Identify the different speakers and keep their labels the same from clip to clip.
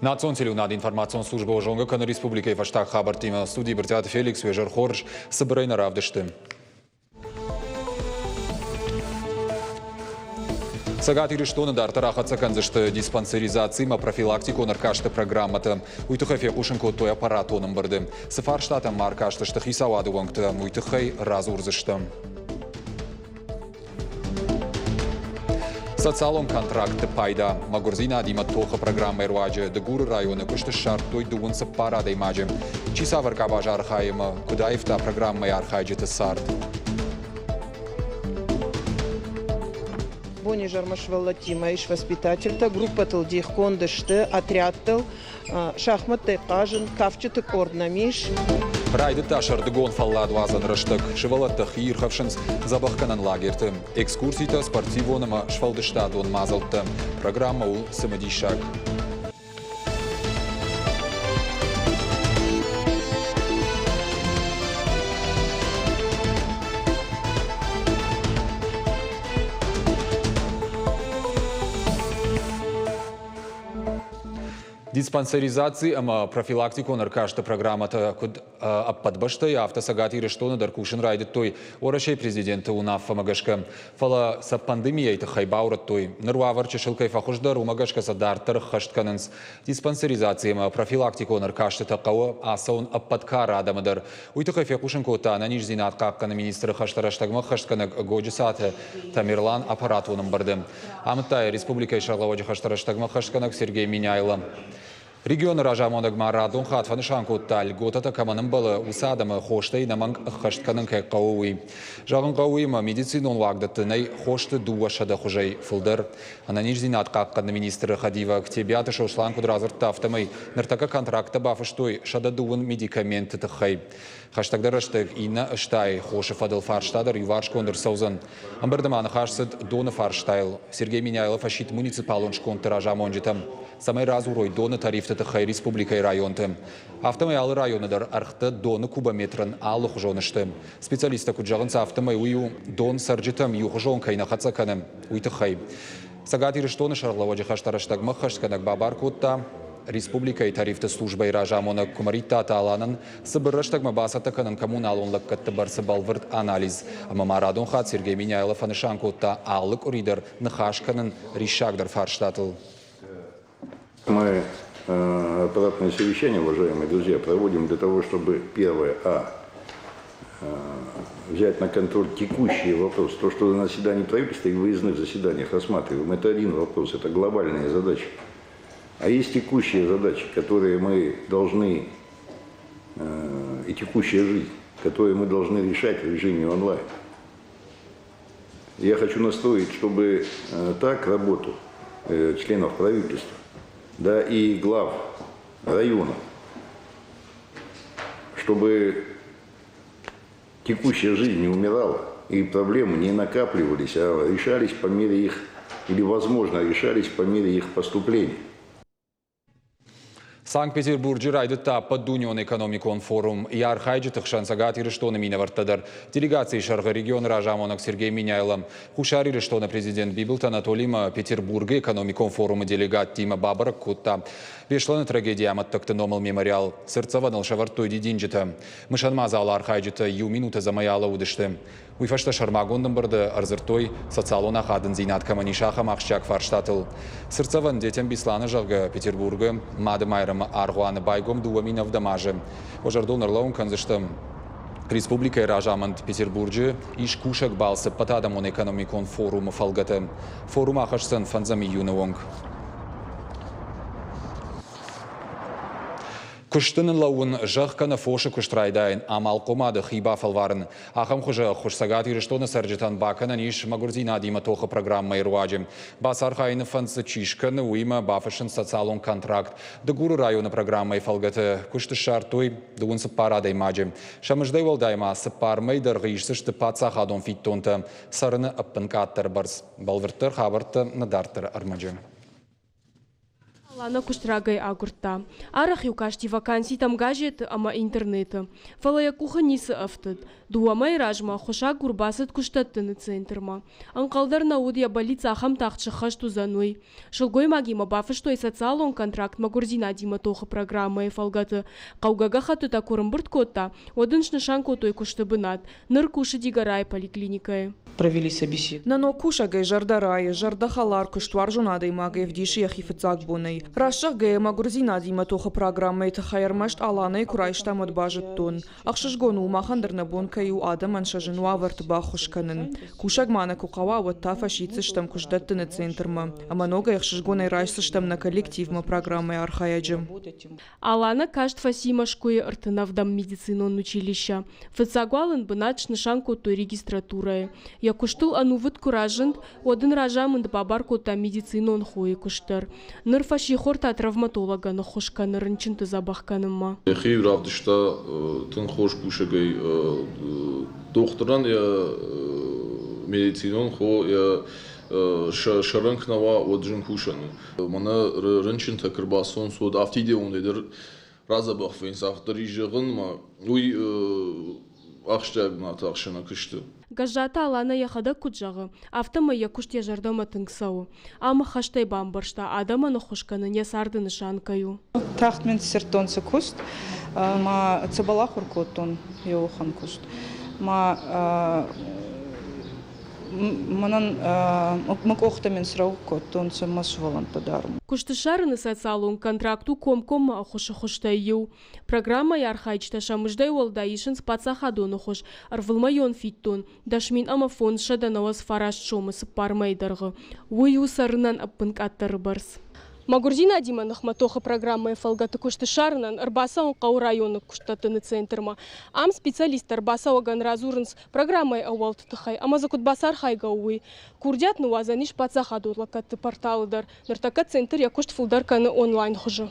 Speaker 1: Национ телеуынады информацион службӕ зонгӕ кӕны республикӕйы фӕстаг хабӕрттимӕ. Студийы Брытъиаты Феликс, уе зӕр хорз, цыбырӕй нӕ равдысты. Цӕгат Ирыстоны дарддӕр ахӕццӕ кӕндзысты диспансеризацимӕ профилактикон ӕркасты программӕтӕ. Уый тыххӕй фехъусын кодтой аппаратон ӕмбырды. Цы фарстатӕм ма ӕркастысты хицауады уӕнгтӕ, уый тыххӕй радзурдзыстӕм. Социалон контрактты пайда мӕгуырдзинадимӕ тохы программӕйы руаджы Дыгуры районы куыст ссардтой 34 адӕймаджы. Чи цавӕр къабазы архайы ӕмӕ куыд аивта программӕйы архайджыты цард?
Speaker 2: Бонизӕрмӕ сывӕллӕттимӕ ис воспитательтӕ, группӕтыл дихгонд сты, отрядтыл. Шахмӕттӕй хъазын, кафджыты къорд нӕм ис.
Speaker 1: Райдыдта сӕрдыгон фӕлладуадзӕн рӕстӕг. Сывӕллӕттӕ хи ирхӕфсынц дзӕбӕхгӕнӕн лагерты. Экскурситӕ, спортивон ӕмӕ сфӕлдыстадон мадзӕлттӕ. Программӕ у цымыдисаг. Диспансеризаци ӕмӕ профилактикон ӕркасты программӕтӕ куыд ӕппӕт бӕстӕйы, афтӕ Цӕгат Ирыстоны дӕр кусын райдыдтой Уӕрӕсейы президенты уынаффӕмӕ гӕсгӕ. Фӕлӕ сӕ пандемийӕйы тыххӕй баурӕдтой. Ныр уавӕр чысыл кӕй фӕхуыздӕр, уымӕ гӕсгӕ сӕ дарддӕр ӕххӕст кӕнынц. Диспансеризаци ӕмӕ профилактикон ӕркастытӕ хъӕуы ацӕуын ӕппӕт кары адӕмы дӕр. Уый тыххӕй фехъусын кодта ӕнӕниздзинад хъахъхъӕны министры хӕстӕ рӕстӕгмӕ ӕххӕстгӕнӕг Годжысаты Тамерлан аппаратон ӕмбырды. Амыдта йӕ республикӕйы сӕргълӕууӕджы хӕстӕ рӕстӕгмӕ хӕсгӕнӕг Сергей Меняйло. Регионы разамонӕг ма радон хатт фӕнысан кодта, льготӕтӕ кӕмӕн ӕмбӕлы, уыцы адӕмы хостӕй ӕнӕмӕнг ӕххӕст кӕнын кӕй хъӕуы, уый. Зӕгъын хъӕуы, уыимӕ медицинон уагдӕтты нӕй хосты 200 хуызӕй фылдӕр. Ӕнӕниздзинад хъахъхъӕныны министры хӕдивӕг Тебиаты Сослан куыд радзырдта, афтӕмӕй ныртӕккӕ контракттӕ бафыстой 120 медикаменты тыххӕй. Хӕстӕгдӕр рӕстӕг иннӕ ӕстай хосы фӕдыл фарста дӕр иуварсгонд ӕрцӕудзӕн. Ӕмбырды ма ныхас цыд доны фарстайыл. Сергей Меняйло фӕсидт муниципалон скондты разамонджытӕм, цӕмӕй радзурой доны тарифты тыххӕй республикӕйы районты. Афтӕмӕй алы районы дӕр ӕргътӕ доны кубометрӕн алыхуызон сты. Специалисттӕ куыд зӕгъынц, афтӕмӕй уый у, дон цӕрджытӕм иухуызон кӕй нӕ хӕццӕ кӕны, уый тыххӕй. Цӕгат Ирыстоны сӕргълӕууӕджы хӕстӕ рӕстӕгмӕ ӕххӕстгӕнӕг бабар кодта республикӕйы тарифты службӕйы разамонӕг Куымӕридтаты Аланӕн цыбыр рӕстӕгмӕ бацӕттӕ кӕнын коммуналон лӕггӕдты бӕрцы бӕлвырд анализ. Ӕмӕ ма радон хатт Сергей Меняйло фӕнысан кодта алы къуыри дӕр ныхас кӕнын риссагдӕр фарстатыл.
Speaker 3: Мы аппаратное совещание, уважаемые друзья, проводим для того, чтобы первое, а, взять на контроль текущие вопросы. То, что на заседании правительства и выездных заседаниях рассматриваем, это один вопрос, это глобальные задачи. А есть текущие задачи, которые мы должны, и текущая жизнь, которые мы должны решать в режиме онлайн. Я хочу настроить, чтобы так работу членов правительства, да и глав районов, чтобы текущая жизнь не умирала и проблемы не накапливались, а решались по мере их, или возможно решались по мере их поступления.
Speaker 1: Санкт-Петербурджы райдыдта ӕппӕтдунеон экономикон форум. Йӕ архайджыты хсӕн Цӕгат Ирыстоны минӕвӕрттӕ дӕр. Делегацийы сӕргъы регионы разамонӕг Сергей Меняйло. Хуссар Ирыстоны президент Бибылты Анатолимӕ Петербургы экономикон форумы делегаттимӕ бабӕрӕг кодта Беслӕны трагедийы амӕттӕгты номыл мемориал. Цыртдзӕвӕныл сӕвӕрдтой дидинджытӕ. Мысӕн мадзалы архайджытӕ иу минут ӕдзӕмӕй алӕууыдысты. Уый фӕстӕ сӕрмагонд ӕмбырды ӕрдзырдтой, социалон ахадындзинад кӕмӕн ис, ахӕм ахсджиаг фарстатыл. Цыртдзӕвӕн Детям Беслана, зӕгъгӕ, Петербургы Мады Майрӕмы аргъуаны байгом 2007 азы. Уӕ зӕрдыл ӕрлӕууын кӕндзыстӕм, республикӕйы разамынд Петербурджы ис кусӕг балцы ӕппӕтадӕмон экономикон форумы фӕлгӕты. Форум ахӕсдзӕн фӕндзӕм июны онг. Куысты ныллӕууын, зӕхх кӕнӕ фосы куыст райдайын, амалхъомады хи бафӕлварын. Ахӕм хуызы ӕххуыс Цӕгат Ирыстоны цӕрджытӕн бакӕнӕн ис мӕгуырдзинадимӕ тохы программӕйы руаджы. Бацархайыны фӕнд дзы чи скӕны, уыимӕ бафыссынц социалон контракт. Дыгуры районы программӕйы фӕлгӕты куыст ссардтой 24 адӕймаджы. Сӕ мыздӕй уӕлдай ма цыппар мӕй дӕргъы исдзысты паддзахадон фиддонтӕ цӕрыны ӕппынкъаддӕр бӕрц. Бӕлвырддӕр хабӕрттӕ нӕ дарддӕры ӕрмӕджы.
Speaker 4: Лана куыст рагӕй агуырдта. Арӕх-иу касти ваканситӕм газеты ӕмӕ интернеты. Фӕлӕ йӕ къухы ницы ӕфтыд. Дыууӕ мӕйы размӕ ӕххуысагур бацыд куыстдӕттыны центрмӕ. Ӕнхъӕл дӕр нӕ уыд, йӕ бӕллиц ахӕм тагъд сыххӕст уыдзӕн, уый. Сылгоймагимӕ бафыстой социалон контракт мӕгуырдзинадимӕ тохы программӕйы фӕлгӕты. Хъӕугӕ гӕххӕттытӕ куы рымбырд кодта, уӕд ын снысан кодтой куысты бынат. Ныр кусы Дигорайы поликлиникӕйы.
Speaker 5: Провели собеседование.
Speaker 6: Нӕ ног кусӕгӕй зӕрдӕ райы, зӕрдӕхӕлар, куыстуарзон адӕймагӕй ӕвдисы йӕхи фыццаг бонӕй. Раст зӕгъгӕйӕ, мӕгуырдзинадимӕ тохы программӕйы тыххӕй ӕрмӕст Аланӕйы куы райстам, уӕд базыдтон. Ӕхсызгон у, махӕн дӕр нӕ бон кӕй у адӕмӕн сӕ зын уавӕрты баххуыс кӕнын. Кусӕг ма нӕ куы хъӕуа, уӕд та фӕсиддзыстӕм куыстдӕттыны центрмӕ ӕмӕ ногӕй ӕхсызгонӕй райсдзыстӕм нӕ коллективмӕ программӕйы архайӕджы.
Speaker 4: Алана каст фӕци Мӕскуыйы ӕртынӕвдӕм медицинон училищӕ. Фыццаг уал ын бынат снысан кодтой регистратурӕйы. Йӕ куыстыл ӕнувыд куы разынд, уӕд ын разамынд бабар кодта медицинон хойы куыст дӕр. Ныр фӕссихор та травматологӕн ӕххуыс кӕны рынчынты дзӕбӕх кӕнынмӕ.
Speaker 7: Йӕхи равдыста тынг хорз кусӕгӕй. Дохтырӕн йӕ медицинон хо йӕ сӕрӕн куы нӕ уа, уӕд зын кусӕн у. Мӕнӕ рынчынтӕ куы рбацӕуынц, уӕд афтидеонӕй дӕр радзӕбӕх вӕййынц, афтӕ дӕр ис зӕгъын, ӕмӕ уый ахсджиаг бынаты ӕхсӕны куысты.
Speaker 4: Гӕззаты Аланӕ йӕхӕдӕг куыд зӕгъы, афтӕмӕй йӕ куыст йӕ зӕрдӕмӕ тынг цӕуы. Ам ӕххӕстӕй бамбӕрста, адӕмӕн ӕххуыс кӕнын йӕ царды нысан кӕй у.
Speaker 5: Тагъд мин иссердтонцӕ куст, ма цӕбӕл ахур кодтон еуӕхӕн куст. Ма мӕнӕн мӕ къохтӕ мин срӕуг кодтонцӕ мӕ сувӕллӕнттӕ дарун.
Speaker 4: Куыст ссарыны социалон контракт у комкоммӕ ӕххуысы хуызтӕй иу. Программӕйы архайджытӕ сӕ мыздӕй уӕлдай исынц паддзахадон ӕххуыс, ӕрвылмӕйон фиддон, 10 095 сомы цыппар мӕйы дӕргъы. Уый у цӕрынӕн ӕппынкъаддӕры бӕрц. Мӕгуырдзинадимӕ ныхмӕ тохы программӕйы фӕлгӕты куысты ссарынӕн ӕрбацӕуын хъӕуы районы куыстдӕттыны центрмӕ. Ам специалисттӕ ӕрбацӕуӕгӕн радзурынц программӕйы ӕууӕлты тыххӕй ӕмӕ дзы куыд бацархайгӕ у, уый. Курдиат ныууадзӕн ис паддзахадон лӕггӕдты порталы дӕр. Ныртӕккӕ центр йӕ куыст фылдӕр кӕны онлайн хуызы.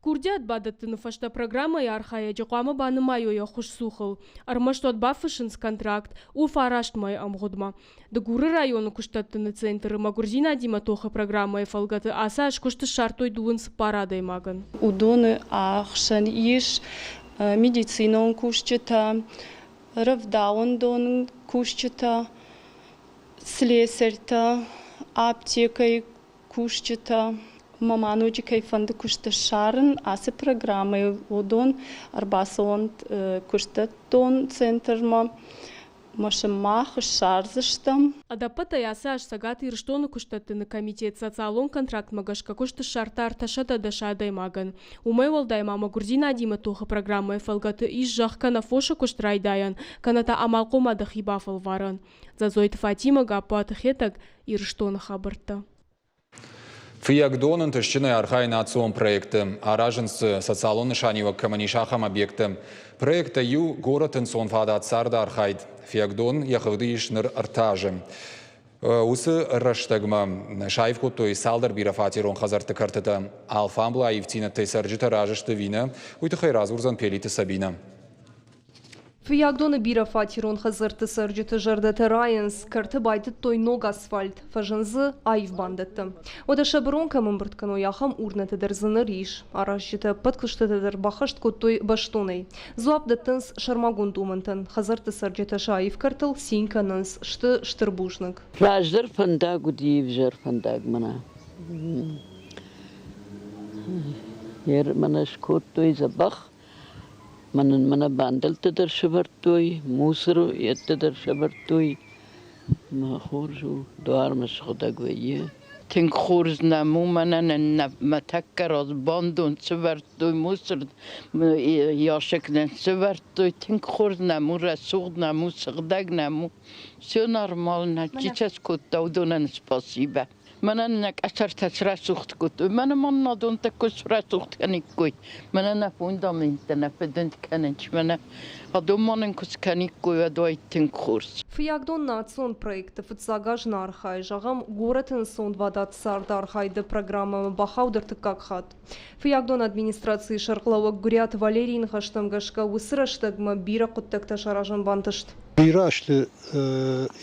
Speaker 4: Курдиат бадӕттыны фӕстӕ программӕйы архайӕджы хъуамӕ банымайой ӕххуысцухыл. Ӕрмӕст уӕд бафыссынц контракт, у фараст мӕйы ӕмгъуыдмӕ. Дыгуры районы куыстдӕттыны центры мӕгуырдзинадимӕ тохы программӕйы фӕлгӕты ацы аз куыст ссардтой дыууын цыппар адӕймагӕн.
Speaker 8: Уыдоны ӕхсӕн ис медицинон кусджытӕ, рӕвдауӕндоны кусджытӕ, слесарьтӕ, аптекӕйы кусджытӕ. Мӕ ма ноджы кӕй фӕнды куыст ссарын, ацы программӕйыл уыдон ӕрбацӕуӕнт куыстдӕттон центрмӕ ӕмӕ сын мах ссардзыстӕм.
Speaker 4: Ӕдӕппӕтӕй ацы аз Цӕгат Ирыстоны куыстдӕттыны комитет социалон контрактмӕ гӕсгӕ куыст ссардта 310 адӕймагӕн. Уымӕй уӕлдай ма мӕгуырдзинадимӕ тохы программӕйы фӕлгӕты ис зӕхх кӕнӕ фосы куыст райдайӕн, кӕнӕ та амалхъомады хи бафӕлварӕн. Дзӕдзойты Фатимӕ, Гаппуаты Хетӕг, Ирыстоны хабӕрттӕ.
Speaker 1: Фыййагдон ӕнтыстджынӕй архайы национ проекты. Аразынц дзы, социалон нысаниуӕг кӕмӕн ис, ахӕм объекттӕ. Проекттӕ иу горӕты ӕнцонфадат царды архайд. Фыййагдон йӕ хыгъды ис ныр ӕртӕ азы. Уыцы рӕстӕгмӕ саив кодтой цалдӕр бирӕфатерон хӕдзӕртты кӕртытӕ. Алфамблай ивддзинӕдтӕй цӕрджытӕ разы сты ӕви нӕ, уый тыххӕй радзурдзӕн Пелиты Сабинӕ.
Speaker 9: Фыййагдоны бирӕфатерон хӕдзӕртты цӕрджыты зӕрдӕтӕ райынц, кӕрты байтыдтой ног асфальт, фӕзынд дзы аив бандӕттӕ. Уӕдӕ сӕ бырон кӕм ӕмбырд кӕной, ахӕм урнӕтӕ дӕр дзы ныр ис. Аразджытӕ ӕппӕт куыстытӕ дӕр баххӕст кодтой бӕстонӕй. Дзуапп дӕттынц сӕрмагонд домӕнтӕн. Хӕдзӕртты цӕрджытӕ сӕ аив кӕртыл цин кӕнынц, сты стыр бузныг.
Speaker 10: Раздӕр фӕндаг уыди ӕвзӕр фӕндаг мӕнӕ. Мӕнӕ скодтой дзӕбӕх. Мӕнӕн мӕнӕ бандӕлттӕ дӕр сӕвӕрдтой, мусоры йедтӕ дӕр сӕвӕрдтой. Мӕ хорз у, дуармӕ сыгъдӕг вӕййы.
Speaker 11: Тынг хорз нӕм у, мӕнӕн мӕ тӕккӕ раз бандон сӕвӕрдтой, мусор ящик нын сӕвӕрдтой. Тынг хорз нӕм у, рӕсугъд нӕм у, сыгъдӕг нӕм у. Все нормально. Чи сӕ скодта, уыдонӕн спасибо. Мӕнӕн нӕ къӕсӕртӕ срӕсугъд кодтой. Мӕнӕ ма нӕдонтӕ куы срӕсугъд кӕниккой. Мӕнӕ нӕ фундаменттӕ нӕ фыдынд кӕнынц. Мӕнӕ адон ма нын куы скӕниккой, уӕд уаид тынг хорз.
Speaker 9: Фыййагдон национ проекты фыццаг аз нӕ архайы. Зӕгъӕм, горӕты ӕнцонвадат царды архайды программӕмӕ бахауд ӕртыккаг хатт. Фыййагдоны администрацийы сӕргълӕууӕг Гуыриаты Валерийы ныхӕстӕм гӕсгӕ уыцы рӕстӕгмӕ бирӕ хъуыддӕгтӕ саразын бантыст.
Speaker 12: Бирӕ азты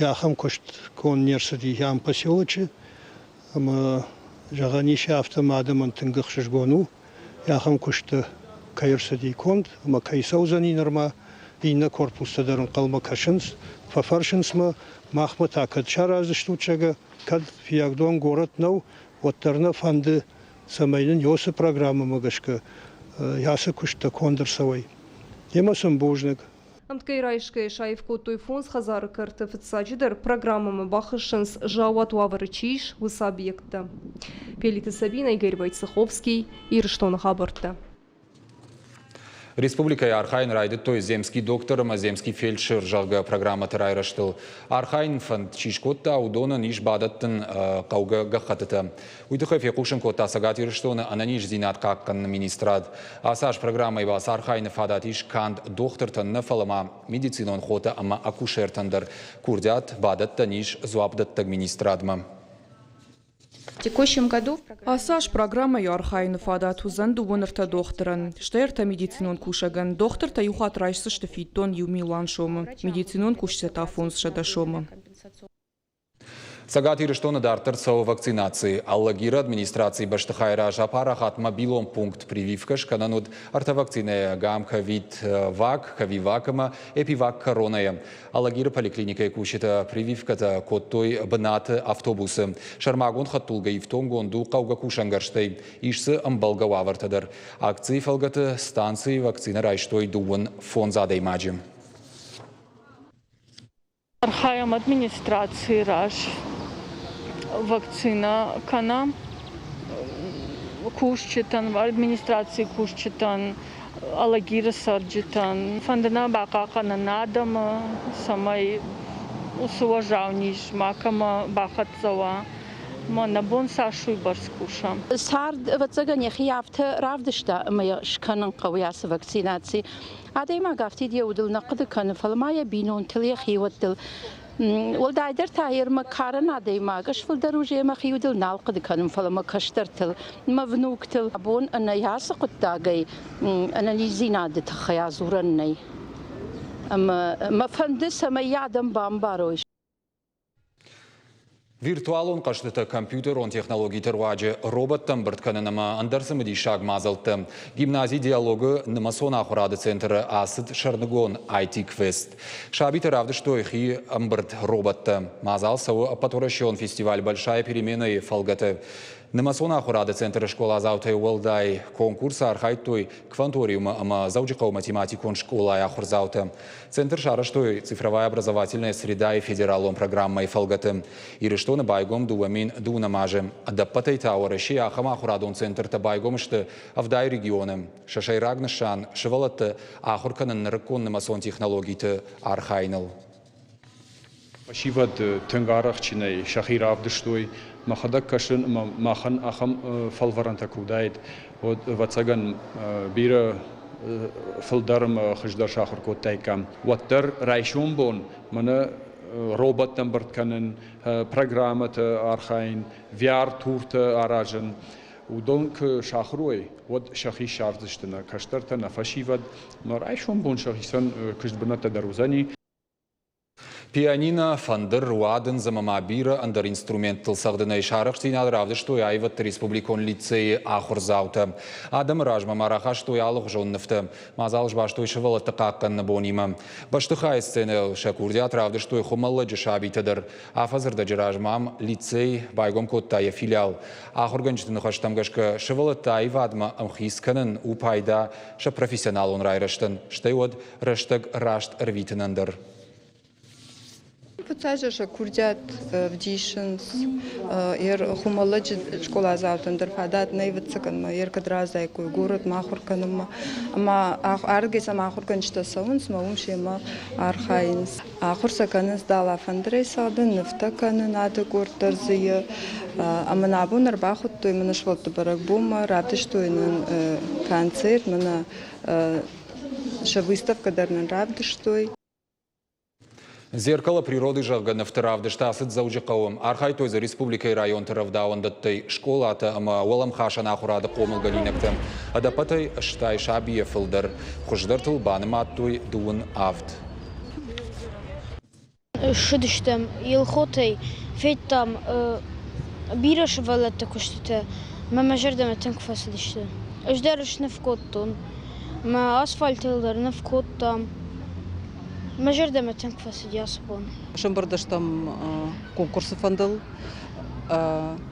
Speaker 12: ахӕм куыст конд не рцыди ам поселочы ӕмӕ. Зӕгъӕн ис, афтӕ ма адӕмӕн тынг ӕхсызгон у, ахӕм куысты кӕй ӕрцыди конд ӕмӕ кӕй цӕудзӕни нырма. Иннӕ корпустӕ дӕр ӕнхъӕлмӕ кӕсынц, фӕфӕрсынц мӕ, махмӕ та кӕд сараздзыстут, зӕгъгӕ, кӕд Фиагдон горӕт нӕу, уӕддӕр нӕ фӕнды, цӕмӕй нын ацы программӕмӕ гӕсгӕ ацы куысттӕ конд ӕрцӕуой. Емӕ сын бузныг.
Speaker 9: Ӕмткӕй райсгӕйӕ саив кодтой фондз хӕдзары кӕрты. Фыццаджыдӕр, программӕмӕ бахӕссынц, заууат уавӕры чи ис, уыцы объекттӕ. Пелиты Сабинӕ, Игорь Войцеховский, Ирыстоны хабӕрттӕ.
Speaker 1: Республикӕйы архайын райдыдтой «Земский доктор» ӕмӕ «Земский фельдшер», зӕгъгӕ, программӕты райрӕзтыл. Архайын фӕнд чи скодта, уыдонӕн ис бадӕттын хъӕугӕ гӕххӕттытӕ. Уый тыххӕй фехъусын кодта Цӕгат Ирыстоны ӕнӕниздзинад хъахъхъӕныны министрад. Ацы аз программӕйы бацархайыны фадат ис канд дохтыртӕн нӕ, фӕлӕ ма медицинон хотӕ ӕмӕ акушертӕн дӕр. Курдиат бадӕттӕн ис дзуапдӕттӕг министрадмӕ.
Speaker 6: Ацы аз программӕйы архайыны фадат уыдзӕн дыууын ӕртӕ дохтырӕн, стӕй ӕртӕ медицинон кусӕгӕн. Дохтыртӕ иу хатт райсдзысты фиддон иу милуан сомы, медицинон кусджытӕ та 500 сомы.
Speaker 1: Цӕгат Ирыстоны дарддӕр цӕуы вакцинаци. Алагиры администрацийы бӕстыхайы раз апарахат мобилон пункт прививкӕ скӕнӕн уыд ӕртӕ вакцинӕйӕ Гам-ковид вак, Ковивак ӕмӕ Эпивак коронайӕ. Алагиры поликлиникӕйы кусджытӕ прививкӕтӕ кодтой бынаты автобусы. Сӕрмагонд хӕдтулгӕ ифтонггонд у хъӕугӕ кусӕнгӕрзтӕй. Ис дзы ӕмбӕлгӕ уавӕртӕ дӕр. Акцийы фӕлгӕты станцийы вакцинӕ райстой 35 адӕймаджы.
Speaker 8: Архайӕм администрацийы раз вакцинӕ кӕнӕм кусджытӕн, администрацийы кусджытӕн, Алагиры цӕрджытӕн. Фӕнды нӕ бахъахъхъӕнын адӕмы, цӕмӕй уыцы уӕззау низ макӕмӕ бахӕццӕ уа. Ӕмӕ нӕ бон цас уыйбӕрц кусӕм.
Speaker 13: Цард, ӕвӕццӕгӕн, йӕхи афтӕ равдыста, ӕмӕ йӕ скӕнын хъӕуы ацы вакцинаци. Адӕймаг афтид йӕ удыл нӕ хъуыды кӕны, фӕлӕ ма йӕ бинонтыл, йӕ хиуӕттыл. Уӕлдайдӕр та йе карӕн адӕймаг, ӕз фылдӕр уже мӕхи удыл нал хъуыды кӕнын, фӕлӕ мӕ кӕстӕртыл, мӕ внуктыл. Абон ӕнӕ ацы хъуыддагӕй ӕнӕниздзинады тыххӕй адзурӕн нӕй. Ӕмӕ мӕ фӕнды, цӕмӕй йӕ адӕм бамбарой.
Speaker 1: Виртуалон хъӕзтытӕ компьютерон технологиты руаджы роботтӕ ӕмбырд кӕнын ӕмӕ ӕндӕр цымыдисаг мадзӕлттӕ. Гимнази «Диалог»-ы нымӕцон ахуырады центры ацыд сӕрныгон IT-квест. Сабитӕ равдыстой хи ӕмбырд роботтӕ. Мадзал цӕуы ӕппӕтуӕрӕсеон фестиваль «Большая перемена»-йы фӕлгӕты. Нымӕцон ахуырады центры скъоладзаутӕй уӕлдай конкурсы архайдтой Кванториумы ӕмӕ Дзӕуджыхъӕуы математикон скъолайы ахуырдзаутӕ. Центр сарӕзтой «Цифровая образовательная среда»-йы федералон программӕйы фӕлгӕты. Ирыстоны байгом 2002 азы. Ӕдӕппӕтӕй та Уӕрӕсейы ахӕм ахуырадон центртӕ байгом сты 70 регионы. Сӕ сӕйраг нысан – сывӕллӕтты ахуыр кӕнын нырыккон нымӕцон технологиты архайыныл.
Speaker 14: Фӕсивӕд тынг арӕхстджынӕй сӕхи равдыстой. Мӕхӕдӕг кӕсын ӕмӕ махӕн ахӕм фӕлварӕнтӕ куы уыдаид, уӕд, ӕвӕццӕгӕн, бирӕ фылдӕр ӕмӕ хуыздӕр сахуыр кодтаиккам. Уӕддӕр райсом бон мӕнӕ роботтӕ ӕмбырд кӕнын, программӕты архайын, VR-туртӕ аразын, уыдон куы сахуыр уой, уӕд сӕхи ссардзысты нӕ кӕстӕртӕ, нӕ фӕсивӕд. Ӕмӕ райсом бон сӕхицӕн куыстбынӕттӕ дӕр уыдзӕни.
Speaker 1: Пианино, фӕндыр, уадындз ӕмӕ ма бирӕ ӕндӕр инструменттыл цӕгъдынӕй сӕ арӕхстдзинад равдыстой аивӕдты республикон лицейы ахуырдзаутӕ. Адӕмы размӕ ма рахастой алыгъуызон нывтӕ. Мадзал сбастой сывӕллӕтты хъахъхъӕныны бонимӕ. Бӕстыхайы сценӕйыл сӕ курдиат равдыстой Хуымӕллӕджы сабитӕ дӕр. Афӕдзы размӕ ам лицей байгом кодта йӕ филиал. Ахуыргӕнджыты ныхӕстӕм гӕсгӕ, сывӕллӕтты аивадмӕ ӕмхиц кӕнын у пайда сӕ профессионалон райрӕзтӕн, стӕй уӕд рӕстӕг раст ӕрвитынӕн дӕр.
Speaker 15: Фыццаджы сӕ курдиат вдисынц, хуымӕллӕджы скъоладзаутӕн дӕр фадат нӕй ӕвӕццӕгӕнмӕ, ӕркӕд разаиккой горӕтмӕ ахуыр кӕнынмӕ. Ӕмӕ ардыгӕй сӕм ахуыргӕнджытӕ цӕуынц ӕмӕ уым семӕ архайынц. Ахуыр сӕ кӕнынц дала фӕндырӕй цӕгъдын, нывтӕ кӕнын, ады къорд дӕр дзы и. Ӕмӕ нӕ абон ӕрбахуыдтой мӕнӕ сывӕллӕтты бӕрӕгбонмӕ, равдыстой нын концерт, мӕнӕ Сӕ выставкӕ дӕр нын равдыстой.
Speaker 1: «Зеркало природы», зӕгъгӕ, нывты равдыст ацыд Дзӕуджыхъӕуы. Архайдтой дзы республикӕйы районты рӕвдауӕндӕттӕй, скъолатӕ ӕмӕ уӕлӕмхасӕн ахуырады хъомылгӕнинӕгтӕ. Ӕдӕппӕтӕй 80 сабийӕ фылдӕр. Хуыздӕртыл банымадтой 27.
Speaker 16: Ссыдыстӕм Елхотӕй, федтам. Бирӕ сывӕллӕтты куыстытӕ мӕ мӕ зӕрдӕмӕ тынг фӕцыдысты. Ӕз дӕр сныв кодтон. Мӕ асфальтыл дӕр ныв кодтам. Мӕ зӕрдӕмӕ тынг фӕцыди ацы бон.
Speaker 17: Сӕмбырд стӕм конкурсы фӕндыл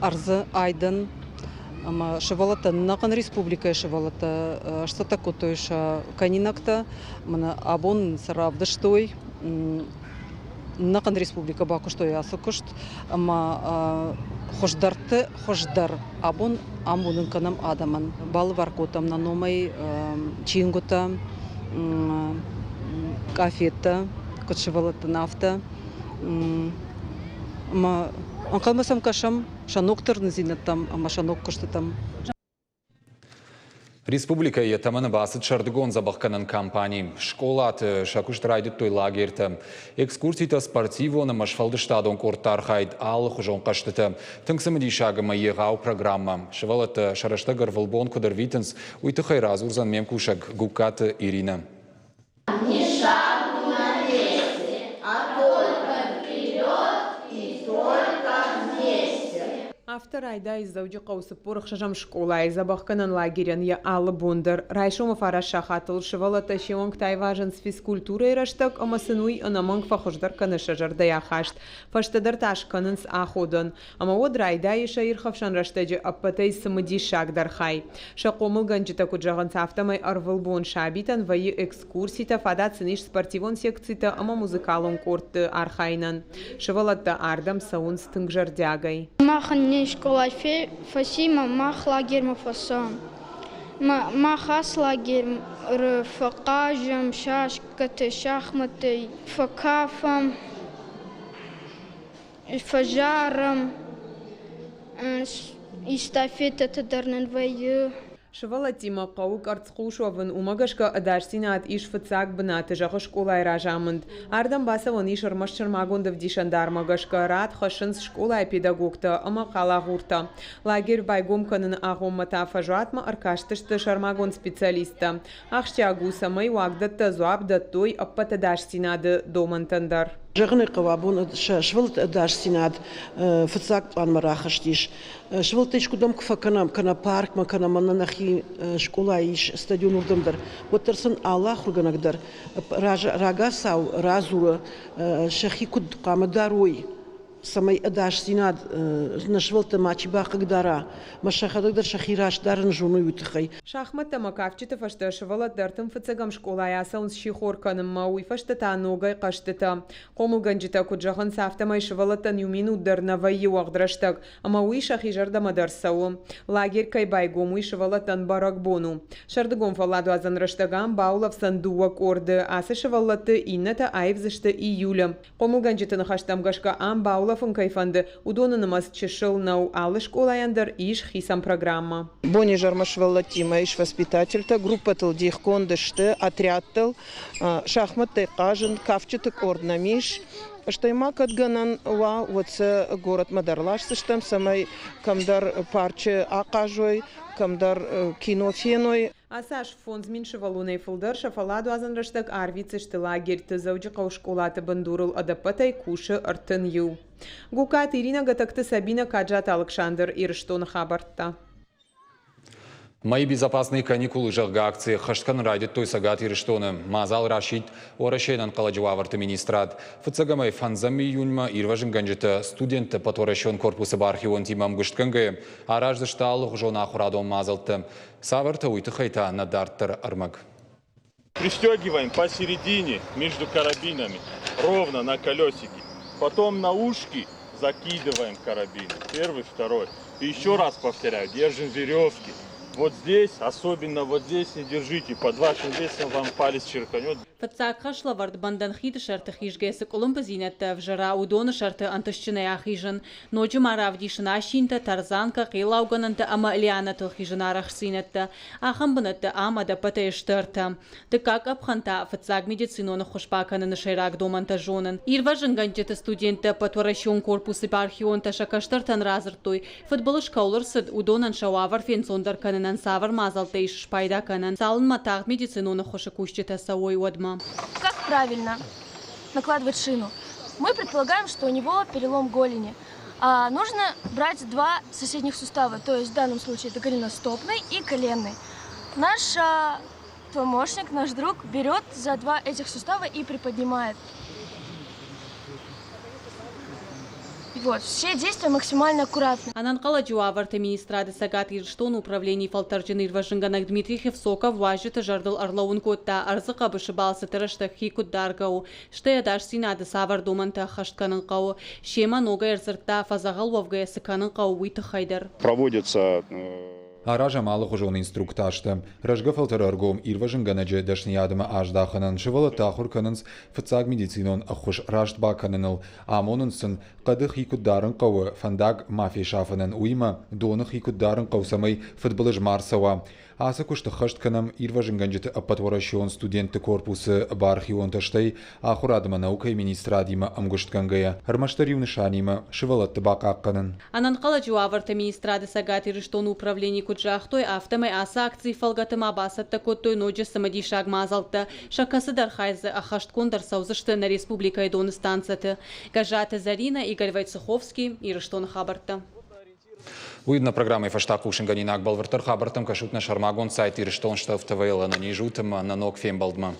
Speaker 17: ӕрдзы айдӕн ӕмӕ сывӕллӕттӕ ӕнӕхъӕн республикӕйы сывӕллӕттӕ сцӕттӕ кодтой сӕ кӕнинӕгтӕ. Мӕнӕ абон сӕ равдыстой ӕнӕхъӕн республикӕ бакуыстой ацы куыст ӕмӕ хуыздӕрты хуыздӕр абон ам уынын кӕнӕм адӕмӕн. Балӕвар кодтам нӕ номӕй чингуытӕ, къафеттӕ, куыд сывӕллӕттӕн, афтӕ. Ӕмӕ ӕнхъӕлмӕ сӕм кӕсӕм сӕ ног тырнындзинӕдтӕм ӕмӕ сӕ ног куыстытӕм.
Speaker 1: Республикӕйы йӕ тӕмӕны бацыд сӕрдыгон дзӕбӕхгӕнӕн кампани. Скъолаты сӕ куыст райдыдтой лагертӕ. Экскурситӕ, спортивон ӕмӕ сфӕлдыстадон къордты архайд, алыхуызон хъӕзтытӕ. Тынг цымыдисаг ӕмӕ егъау программӕ. Сывӕллӕттӕ сӕ рӕстӕг ӕрвылбон куыд ӕрвитынц, уый тыххӕй радзурдзӕн ме мкусӕг Гугкаты Иринӕ.
Speaker 18: Ни шагу на месте, а только вперед и только вместе.
Speaker 19: Афтӕ райдайы Дзӕуджыхъӕуы 46-ӕм скъолайы дзӕбӕхгӕнӕн лагерӕн йӕ алы бон дӕр. Райсомы фараст сахатыл сывӕллӕттӕ се уӕнгтӕ айвазынц физкультурӕйы рӕстӕг ӕмӕ сын уый ӕнӕмӕнг фӕхуыздӕр кӕны сӕ зӕрдӕйы ахаст. Фӕстӕдӕр та скӕнынц аходӕн. Ӕмӕ уӕд райдайы сӕ ирхӕфсӕн рӕстӕджы ӕппӕтӕй цымыдисагдӕр хай. Сӕ хъомылгӕнджытӕ куыд зӕгъынц, афтӕмӕй ӕрвылбон сабитӕн вӕййы экскурситӕ, фадат сын ис спортивон секцитӕ ӕмӕ музыкалон къордты архайынӕн. Сывӕллӕттӕ ардӕм цӕуынц тынг зӕрдиагӕй.
Speaker 16: Махӕн не скъолай фӕци мах лагермӕ фӕцӕуӕм. Мах ацы лагеры фӕхъазӕм шашкӕтӕ, шахматтӕй фӕкафӕм. Фӕзарӕм, эстафетӕтӕ дӕр нын вӕййы.
Speaker 19: Сывӕллӕттимӕ хъӕуы къӕрцхъус уӕвын, уымӕ гӕсгӕ ӕдасдзинад ис фыццаг бынаты, зӕгъы скъолайы разамынд. Ардӕм бацӕуӕн ис ӕрмӕст сӕрмагонд ӕвдисӕндармӕ гӕсгӕ, рад хӕссынц скъолайы педагогтӕ ӕмӕ хъалагъуртӕ. Лагерь байгом кӕныны агъоммӕ та фӕзуатмӕ ӕркастысты сӕрмагонд специалисттӕ. Ахсджиаг у, цӕмӕй уагдӕттӕ дзуапп дӕттой ӕппӕт ӕдасдзинады домӕнтӕн дӕр.
Speaker 2: Зӕгъын ӕй хъӕуы, абон сӕ сывӕллӕтты ӕдасдзинад фыццаг пъланмӕ рахызтис. Сывӕллӕттӕ искуыдӕм куы фӕкӕнӕм, кӕнӕ паркмӕ, кӕнӕ мӕнӕ нӕхи скъолайы ис стадион уырдӕм дӕр, уӕддӕр сын алы ахуыргӕнӕг дӕр рагацау радзуры, сӕхи куыд хъуамӕ дарой, цӕмӕй ӕдасдзинад нӕ сывӕллӕтты мачи бахъыгдара, мӕ сӕхӕдӕг дӕр сӕхи раст дарын зоной, уый тыххӕй.
Speaker 19: Шахмӕттӕ ӕмӕ кафджыты фӕстӕ сывӕллӕттӕ ӕртын-фыццӕгӕм скъолайы ацӕуынц сихор кӕнынмӕ, уый фӕстӕ та ногӕй хъӕзтытӕ. Хъомылгӕнджытӕ куыд зӕгъынц, афтӕмӕй сывӕллӕттӕн иу минут дӕр нӕ вӕййы уӕгъд рӕстӕг, ӕмӕ уый сӕхи зӕрдӕмӕ дӕр цӕуы. Лагерь кӕй байгом, уый сывӕллӕттӕн бӕрӕгбон у. Сӕрдыгон фӕлладуадзӕн рӕстӕг ам баулӕфдзӕн дыууӕ къорды, ацы сывӕллӕтты иннӕтӕ аивдзысты июлы. Хъомылгӕнджыты ныхӕстӕм гӕсгӕ ам баулӕфын кӕй фӕнды, уыдоны нымӕц чысыл нӕу. Алы скъолайӕн дӕр ис хицӕн программӕ.
Speaker 2: Бонизӕрмӕ сывӕллӕттимӕ ис воспитательтӕ, группӕтыл дихгонд сты, отрядтыл, шахмӕттӕй хъазын, кафджыты къорд нӕм ис. Стӕй ма кӕд гӕнӕн уа, уӕд сӕ горӕтмӕ дӕр ласдзыстӕм, цӕмӕй кӕмдӕр парчы ахъазой, кӕмдӕр кино феной.
Speaker 19: Ацы аз 5000 сывӕллонӕй фылдӕр сӕ фӕлладуадзӕн рӕстӕг арвитдзысты лагерьты. Дзӕуджыхъӕуы скъолаты бындурыл ӕдӕппӕтӕй кусы 31. Гукаты Иринӕ, Гӕтӕгты Сабинӕ, Каджаты Алыксандр, Ирыстоны хабӕрттӕ.
Speaker 1: Мои безопасные каникулы, зӕгъгӕ, акци ӕххӕст кӕнын райдыдтой Цӕгат Ирыстоны. Мадзал расидт Уӕрӕсейы ӕнӕнхъӕлӕджы уавӕрты министрад. Фыццӕгӕмӕй фӕндзӕм июньмӕ ирвӕзынгӕнджытӕ студентты ӕппӕтуӕрӕсеон корпусы бархионтимӕ ӕмгуыстгӕнгӕйӕ араздзысты алыгъуызон ахуырадон мадзӕлттӕ. Цавӕртӕ, уый тыххӕй та нӕ дарддӕры ӕрмӕг.
Speaker 20: Пристегиваем посередине между карабинами, ровно на колесике. Потом на ушки закидываем карабины. Первый, второй. И еще раз повторяю, держим веревки. Вот здесь, особенно вот здесь не держите, под вашим весом вам палец черканет.
Speaker 21: Фыццаг хӕслӕвӕрд бӕндӕн хиды сӕрты хизгӕ цы къуылымпыдзинӕдтӕ ӕвзӕра, уыдоны сӕрты ӕнтыстджынӕй ахизын. Ноджы ма равдисын асинтӕ, тарзанкӕ, хъеллаугӕнӕнтӕ ӕмӕ лианӕтыл хизын арӕхстдзинӕдтӕ. Ахӕм бынӕттӕ ам ӕдӕппӕтӕй сты ӕртӕ. Дыккаг къӕпхӕн та фыццаг медицинон ӕххуыс бакӕныны сӕйраг домӕнтӕ зонын. Ирвӕзынгӕнджыты студенттӕ ӕппӕтуӕрӕсеон корпусы бархионтӕ сӕ кӕстӕртӕн радзырдтой, Фыдбылыз кӕуыл ӕрцыд, уыдонӕн сӕ уавӕр фенцондӕр кӕнынӕн цавӕр мадзӕлттӕ ис спайда кӕнӕн, цалынмӕ тагъд медицинон ӕххуысы кусджытӕ цӕуой, уӕдмӕ.
Speaker 22: Как правильно накладывать шину? Мы предполагаем, что у него перелом голени.
Speaker 16: Нужно брать два соседних сустава, то есть в данном случае это голеностопный и коленный. Наш помощник, наш друг берет за два этих сустава и приподнимает. Вот, все действия максимально аккуратны.
Speaker 21: Ӕнӕнхъӕлӕджы уавӕрты министрады Цӕгат Ирыстоны управленийы фӕлтӕрджын ирвӕзынгӕнӕг Дмитрий Хевсоков уазджыты зӕрдыл ӕрлӕууын кодта, ӕрдзы хъӕбысы балцыты рӕстӕг хи куыд даргӕ у, стӕй ӕдасдзинады цавӕр домӕнтӕ ӕххӕст кӕнын хъӕуы. Семӕ ногӕй ӕрдзырдта, фӕдзӕгъӕл уӕвгӕйӕ цы кӕнын хъӕуы, уый тыххӕй дӕр.
Speaker 3: Проводятся
Speaker 1: Аразӕм алыхуызон инструктажтӕ. Рӕзгӕ фӕлтӕры ӕргом ирвӕзынгӕнӕджы дӕсныйадмӕ аздахынӕн сывӕллӕттӕ ахуыр кӕнынц фыццаг медицинон ӕххуыс раст бакӕныныл, амонынц сын, хъӕды хи куыд дарын хъӕуы, фӕндаг ма фесафынӕн, уыимӕ доны хи куыд дарын хъӕуы, цӕмӕй фыдбылыз ма рцӕуа. Ацы куыст ӕххӕст кӕнӕм ирвӕзынгӕнджыты ӕппӕтуӕрӕсеон студентты корпусы бархионтӕ, стӕй ахуырад ӕмӕ наукӕйы министрадимӕ ӕмгуыстгӕнгӕйӕ, ӕрмӕстдӕр иу нысанимӕ – сывӕллӕтты бахъахъхъӕнын.
Speaker 21: Ӕнӕнхъӕлӕджы уавӕрты министрады Цӕгат Ирыстоны управленийы куыд загътой, афтӕмӕй ацы акцийы фӕлгӕты ма бацӕттӕ кодтой ноджы цымыдисаг мадзӕлттӕ, сӕ кӕцыдӕр хай дзы ӕххӕстгонд ӕрцӕудзысты нӕ республикӕйы доны станцӕты. Гӕззаты Зӕринӕ, Игорь Войцеховский, Ирыстоны хабӕрттӕ.
Speaker 1: Уый нӕ программӕйы фӕстаг хъусынгӕнинаг. Бӕлвырддӕр хабӕрттӕм кӕсут нӕ сӕрмагонд сайт Ирыстон ТВ-йыл. Ӕнӕниз ут ӕмӕ нӕ ног фембӕлдмӕ.